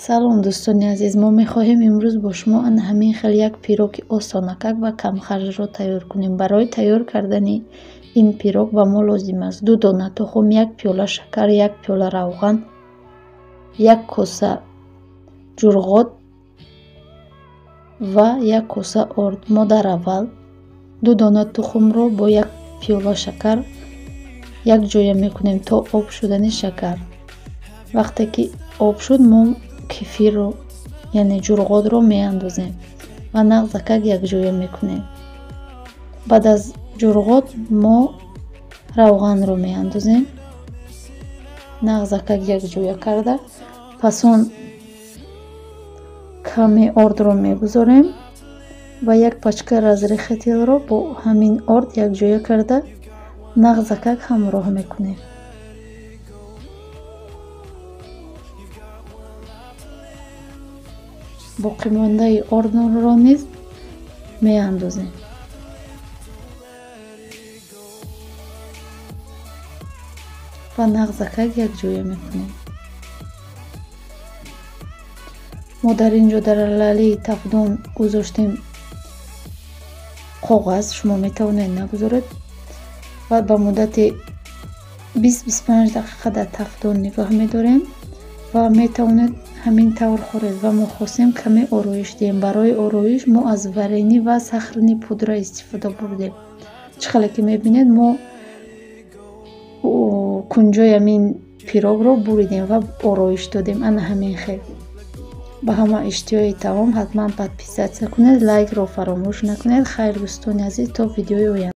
Салом, дӯстони азиз! Мо мехоҳем имрӯз бо шумо ана ҳамин хел як пироги осонакак ва камхарҷро тайёр кунем. Барои тайёр кардани ин пирог ба мо лозим аст 2 дона тухм, 1 пиёла шакар, 1 пиёла равған, 1 коса ҷурғот ва 1 коса орд. Мо дар аввал 2 дона тухмро бо 1 пиёла шакар якҷоя мекунем то об шудани шакар. Вақте ки об шуд, мо кефирро, яъне ҷурғотро меандозем ва нағзакак якҷоя мекунем. Баъд аз ҷурғот мо равғанро меандозем, нағзакак якҷоя карда, пас он каме ордро мегузорем ва як пачка разрыхителро бо ҳамин орд якҷоя карда нағзакак ҳамроҳ мекунем. Боқимондаи ордро низ меандозем. Ва нағзакак якҷоя мекунем. Мо дар ин ҷо дар лалаи тафдон гузоштем коғаз, шумо метавонед нагузоред, ва ба муддати 20-25 дақиқа дар тафдон нигоҳ медорем ва метавонед ҳамин тавр хӯред. Ва мо хостем каме ороиш диҳем. Барои ороиш мо аз варенӣ ва сахарни пудра истифода бурдем. Чӣ хеле ки мебинед, мо кунҷои ҳамин пирогро буридем ва ороиш додем. Ана ҳамин хел. Ба ҳама иштиҳои таом ҳатман подписатсия кунед, лайкро фаромӯш накунед. Хайр, дӯстони азиз, то видеои оянда.